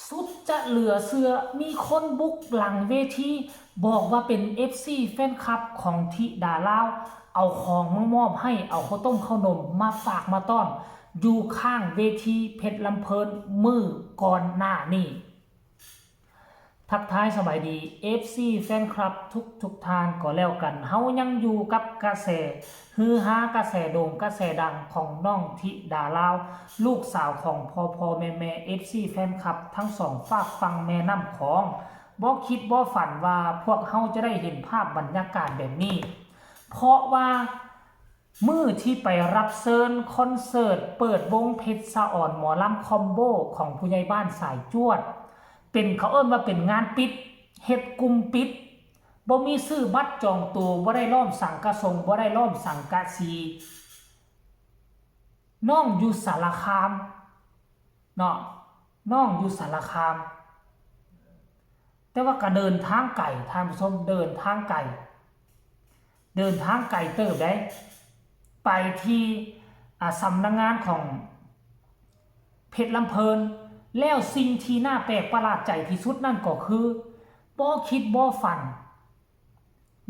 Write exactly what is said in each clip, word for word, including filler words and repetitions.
สุดจะเหลือเชื่อ มีคนบุกหลังเวที บอกว่าเป็นเอฟซีแฟนคลับของธิดาลาว เอาของมามอบให้ เอาข้าวต้มข้าวนมมาฝากมาต้อน อยู่ข้างเวทีเพชรลำเพลินมื้อก่อนหน้านี้ ทักทายสบายดี เอฟซีแฟนคลับทุกทุกท่านก็แล้วกัน เฮายังอยู่กับกระแสฮือฮากระแสโด่งกระแสดังของน้องธิดาลาว ลูกสาวของพ่อพ่อแม่แม่ เอฟซีแฟนคลับทั้งสองฟากฝั่งแม่น้ำของ บ่คิดบ่ฝันว่าพวกเฮาจะได้เห็นภาพบรรยากาศแบบนี้ เพราะว่ามื้อที่ไปรับเชิญคอนเสิร์ตเปิดวงเพชรสะออนหมอลำคอมโบของผู้ใหญ่บ้านสายจวด เป็นเขาเอิ้นว่าเป็นงานปิด เฮ็ดกลุ่มปิด บ่มีซื้อบัตรจองตั๋ว บ่ได้ล้อมสังกะสง บ่ได้ล้อมสังกะสี น้องอยู่สารคาม เนาะ น้องอยู่สารคาม แต่ว่าก็เดินทางไกล ท่านผู้ชม เดินทางไกล เดินทางไกลเติบได้ ไปที่ อ่า สำนักงานของเพชรลำเพลิน แล้วสิ่งที่น่าแปลกประหลาดใจที่สุดนั่นก็คือ บ่คิดบ่ฝัน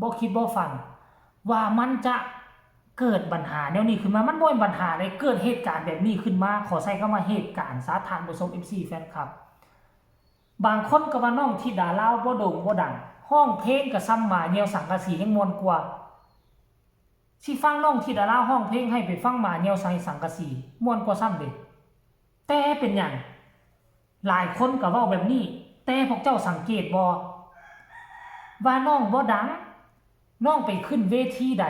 บ่คิดบ่ฝัน ว่ามันจะเกิดปัญหาแนวนี้ขึ้นมา มันบ่เป็นปัญหาเลย เกิดเหตุการณ์แบบนี้ขึ้นมา ขอใช้คำว่าเหตุการณ์ซะ ท่านผู้ชม เอฟซีแฟนคลับ บางคนก็ว่าน้องธิดาลาวบ่โด่งบ่ดัง ร้องเพลงก็ส่ำหมาเยี่ยวสังกะสียังม่วนกว่า สิฟังน้องธิดาลาวร้องเพลงให้ไปฟังหมาเยี่ยวใส่สังกะสี ม่วนกว่าซ้ำเด้ แต่เป็นหยัง หลายคนก็เว้าแบบนี้ แต่พวกเจ้าสังเกตบ่ ว่าน้องบ่ดัง น้องไปขึ้นเวทีใด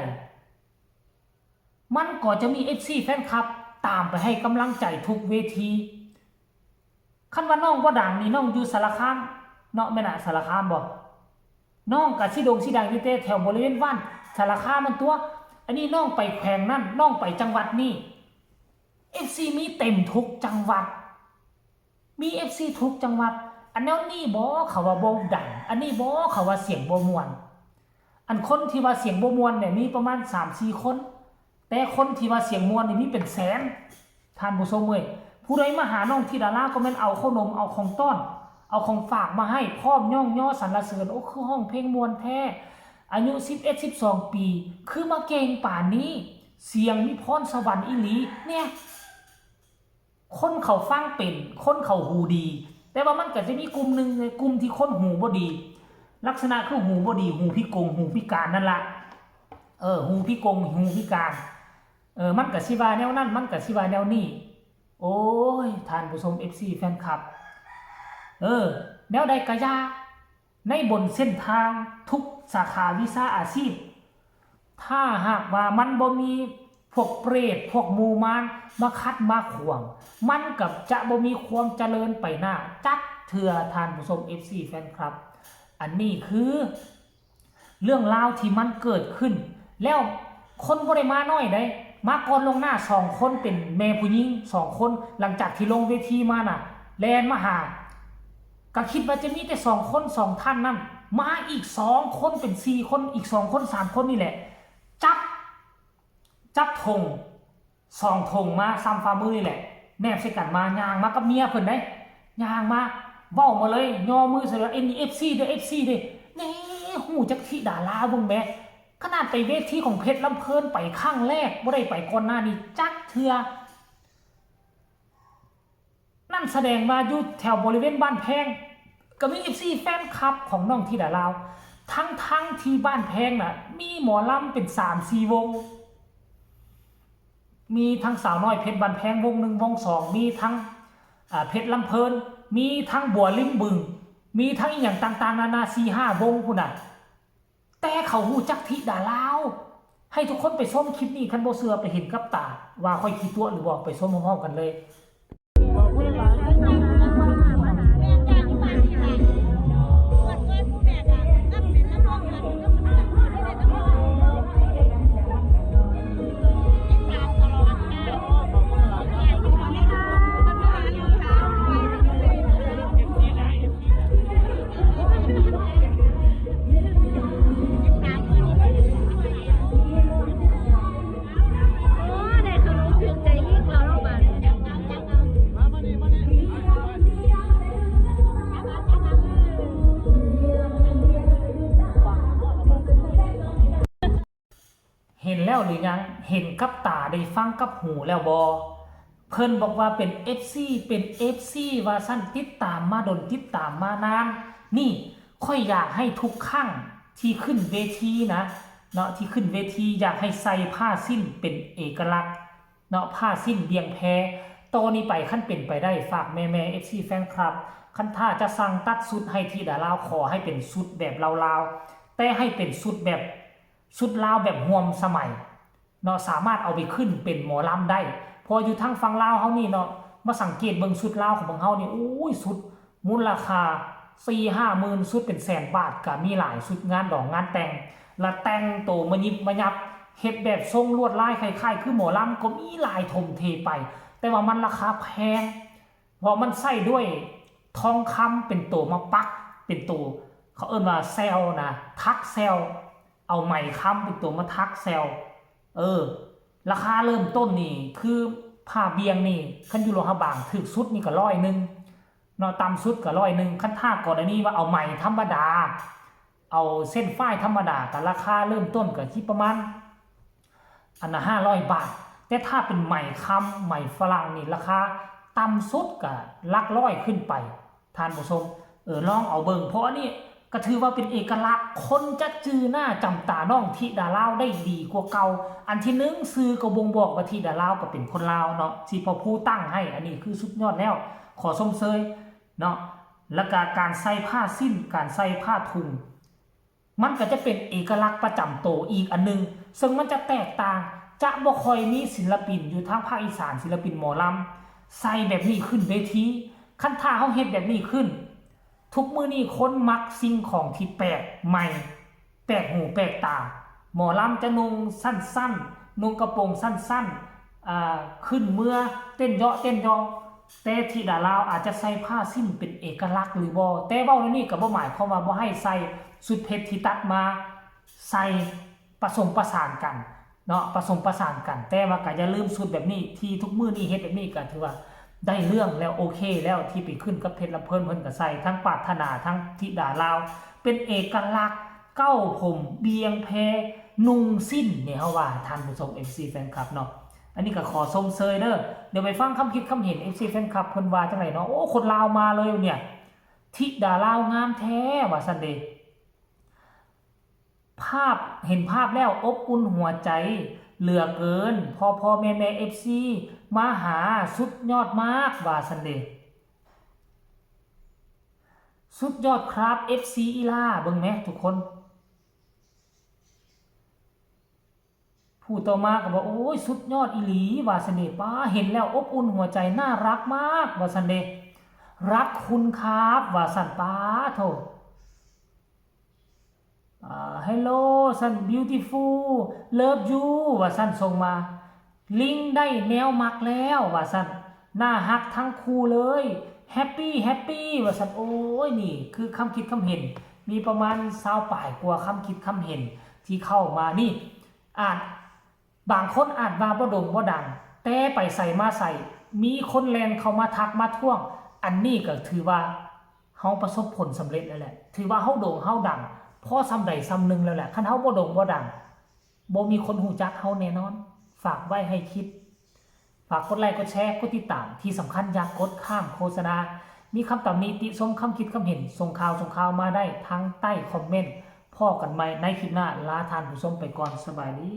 มันก็จะมีเอฟซีแฟนคลับตามไปให้กำลังใจทุกเวที คันว่าน้องบ่ดังนี่ น้องอยู่สารคาม เนาะ แม่นน่ะ สารคามบ่ น้องก็สิโด่งสิดังอยู่แต่แถวบริเวณบ้านสารคามมันตั๊ว อันนี้น้องไปแขวงนั่น น้องไปจังหวัดนี่ เอฟซีมีเต็มทุกจังหวัด มีเอฟซีทุกจังหวัด อันแนวนี้บ่เขาว่าบ่ดัง อันนี้บ่เขาว่าเสียงบ่ม่วน อันคนที่ว่าเสียงบ่ม่วนเนี่ยมีประมาณสามสี่คน แต่คนที่ว่าเสียงม่วนนี่มีเป็นแสน ท่านผู้ชมเอ้ย ผู้ใดมาหาน้องธิดาลาวก็แม่นเอาข้าวนม เอาของต้อน เอาของฝากมาให้ พร้อมย่องยอสรรเสริญ โอ้ คือร้องเพลงม่วนแท้ อายุสิบเอ็ด สิบสองปี คือมาเก่งปานนี้ เสียงมีพรสวรรค์อีหลี เนี่ย คนเขาฟังเป็น คนเขาหูดี แต่ว่ามันก็จะมีกลุ่มหนึ่ง กลุ่มที่คนหูบ่ดี ลักษณะคือหูบ่ดี หูพิกง หูพิการนั่นล่ะ เออ หูพิกง หูพิการ เออ มันก็สิว่าแนวนั้น มันก็สิว่าแนวนี้ โอ้ย ท่านผู้ชม เอฟซีแฟนคลับ เออ แนวใดก็อย่า ในบนเส้นทางทุกสาขาวิชาอาชีพ ถ้าหากว่ามันบ่มีพวกเปรต พวกหมู่มารมาขัดมาขวาง มันก็จะบ่มีความเจริญไปหน้าจักเทื่อ ท่านผู้ชม เอฟซีแฟนคลับ อันนี้คือ เรื่องราวที่มันเกิดขึ้น แล้วคนบ่ได้มาน้อยเด้ มาก่อนล่วงหน้าสองคน เป็นแม่ผู้หญิงสองคน หลังจากที่ลงเวทีมาน่ะ แล่นมาหา ก็คิดว่าจะมีแต่สองคนสองท่านนั่น มาอีกสองคน เป็นสี่คน อีกสองคนสามคนนี่แหละ จับ จับธง สองธงมาส่ำฝ่ามือนี่แหละ แนบใส่กันมา ย่างมากับเมียเพิ่นเด้ ย่างมา เว้ามาเลย ย่อมือใส่เลย "เอ็น เอฟซี เด้อ เอฟซี เด้อ" นี่ ฮู้จักธิดาลาวเบิ่งแหม ขนาดไปเวทีของเพชรลำเพลินไปครั้งแรก บ่ได้ไปก่อนหน้านี้จักเทื่อ นั่นแสดงว่าอยู่แถวบริเวณบ้านแพง ก็มี เอฟซี แฟนคลับของน้องธิดาลาว ทั้งๆที่บ้านแพงน่ะ มีหมอลำเป็นสามสี่วง มีทั้งสาวน้อยเพชรบ้านแพงวงหนึ่ง วงสอง มีทั้ง อ่า เพชรลำเพลิน มีทั้งบัวริมบึง มีทั้งอีหยังต่างๆนานา สี่ห้าวงพู้นน่ะ แต่เขาฮู้จักธิดาลาว ให้ทุกคนไปชมคลิปนี้ คันบ่เชื่อไปเห็นกับตา ว่าข้อยขี้ตั๋วหรือบ่ ไปชมพร้อมๆกันเลย หยัง เห็นกับตาได้ฟังกับหูแล้วบ่ เพิ่นบอกว่าเป็น เอฟซี เป็น เอฟซี ว่าซั่น ติดตามมาดน ติดตามมานาน นี่ข้อยอยากให้ทุกครั้งที่ขึ้นเวทีนะ เนาะ ที่ขึ้นเวทีอยากให้ใส่ผ้าสิ้นเป็นเอกลักษณ์ เนาะ ผ้าสิ้นเวียงแพ ต่อนี้ไปคันเป็นไปได้ฝากแม่ๆ เอฟซี แฟนคลับ คันถ้าจะสั่งตัดชุดให้ธิดาลาว ขอให้เป็นชุดแบบลาวๆ แต่ให้เป็นชุดแบบ ชุดลาวแบบร่วมสมัย เนาะ สามารถเอาไปขึ้นเป็นหมอลำได้ เพราะอยู่ทางฝั่งลาวเฮานี่เนาะ มาสังเกตเบิ่งชุดลาวของพวกเฮานี่ โอ้ย ชุดมูลค่าสี่ห้าหมื่น ชุดเป็นแสนบาทก็มีหลาย ชุดงานดองงานแต่ง ละแต่งโตมายิบมายับ เฮ็ดแบบทรงลวดลายคล้ายๆ คือหมอลำก็มีหลาย ถมเทไป แต่ว่ามันราคาแพง เพราะมันใส่ด้วยทองคำเป็นโตมาปัก เป็นโต เขาเอิ้นว่าแซลนะ ถักแซล เอาไหมคำเป็นโตมาถักแซล เออ ราคาเริ่มต้นนี่คือผ้าเวียงนี่ คันอยู่หลวงพระบางถูกสุดนี่ก็ร้อยหนึ่ง เนาะ ต่ำสุดก็ร้อยหนึ่ง คันถ้ากรณีว่าเอาไหมธรรมดา เอาเส้นฝ้ายธรรมดาก็ราคาเริ่มต้นก็ที่ประมาณ อันละห้าร้อยบาท แต่ถ้าเป็นไหมคำ ไหมฝรั่งนี่ราคาต่ำสุดก็หลักร้อยขึ้นไป ท่านผู้ชม เออ ลองเอาเบิ่ง เพราะอันนี้ก็ถือว่าเป็นเอกลักษณ์ คนจะจื่อหน้าจำตาน้องธิดาลาวได้ดีกว่าเก่า อันที่หนึ่ง ชื่อก็บ่งบอกว่าธิดาลาวก็เป็นคนลาวเนาะ ที่พ่อผู้ตั้งให้ อันนี้คือสุดยอดแล้ว ขอชมเชยเนาะ แล้วก็การใส่ผ้าสิ้น การใส่ผ้าถุง มันก็จะเป็นเอกลักษณ์ประจำโตอีกอันหนึ่ง ซึ่งมันจะแตกต่าง จะบ่ค่อยมีศิลปินอยู่ทางภาคอีสาน ศิลปินหมอลำ ใส่แบบนี้ขึ้นเวที คันถ้าเฮาเฮ็ดแบบนี้ขึ้น ทุกมื้อนี้คนมักสิ่งของที่แปลกใหม่ แปลกหูแปลกตา หมอลำจะนุ่งสั้นๆ นุ่งกระโปรงสั้นๆ อ่า ขึ้นเมือเต้นเยาะเต้นยอง แต่ธิดาลาวอาจจะใส่ผ้าสิ้นเป็นเอกลักษณ์หรือบ่ แต่เว้าแนวนี้ก็บ่หมายความว่าบ่ให้ใส่ชุดเพชรที่ตัดมา ใส่ผสมประสานกันเนาะ ผสมประสานกัน แต่ว่าก็อย่าลืมชุดแบบนี้ ที่ทุกมื้อนี้เฮ็ดแบบนี้ก็ถือว่าได้เรื่องแล้ว โอเคแล้ว ที่ไปขึ้นกับเพชรลำเพลิน เพิ่นก็ใส่ทั้งปรารถนาทั้งธิดาลาว เป็นเอกลักษณ์ เก้าผมเวียงแพ นุ่งสิ้นเนี่ย เฮาว่า ท่านผู้ชม เอฟซี แฟนคลับเนาะ อันนี้ก็ขอชมเชยเด้อ เดี๋ยวไปฟังคำคิดคำเห็น เอฟซี แฟนคลับ เพิ่นว่าจั่งใดเนาะ โอ้ คนลาวมาเลยเนี่ย ธิดาลาวงามแท้ ว่าซั่นเด้ ภาพ เห็นภาพแล้วอบอุ่นหัวใจเหลือเกิน พ่อพ่อแม่แม่ เอฟซี มาหา สุดยอดมาก ว่าซั่นเด้ สุดยอดครับ เอฟซี อีหล่า เบิ่งแหมทุกคน ผู้ต่อมาก็บอก โอ้ย สุดยอดอีหลี ว่าซั่นเด้ ป๊า เห็นแล้วอบอุ่นหัวใจ น่ารักมาก ว่าซั่นเด้ รักคุณครับ ว่าซั่น ป๊าโถ อ่า Hello ซั่น beautiful love you ว่าซั่น ส่งมา ลิงได้แนวมักแล้ว ว่าซั่น น่าฮักทั้งคู่เลย happy happy ว่าซั่น โอ้ย นี่คือคำคิดคำเห็น มีประมาณซาวปลายกว่าคำคิดคำเห็นที่เข้ามานี่ อาจ บางคนอาจว่าบ่โด่งบ่ดัง แต่ไปไสมาไส มีคนแล่นเข้ามาทักมาท้วง อันนี้ก็ถือว่าเฮาประสบผลสำเร็จแล้วแหละ ถือว่าเฮาโด่งเฮาดัง พอส่ำใดส่ำหนึ่งแล้วแหละ คันเฮาบ่โด่งบ่ดัง บ่มีคนฮู้จักเฮาแน่นอน ฝากไว้ให้คิด ฝากกดไลค์ กดแชร์ กดติดตาม ที่สำคัญอย่ากดข้ามโฆษณา มีคำตำหนิติชม คำคิดคำเห็น ส่งข่าว ส่งข่าวมาได้ทางใต้คอมเมนต์ พ้อกันใหม่ในคลิปหน้า ลาท่านผู้ชมไปก่อน สบายดี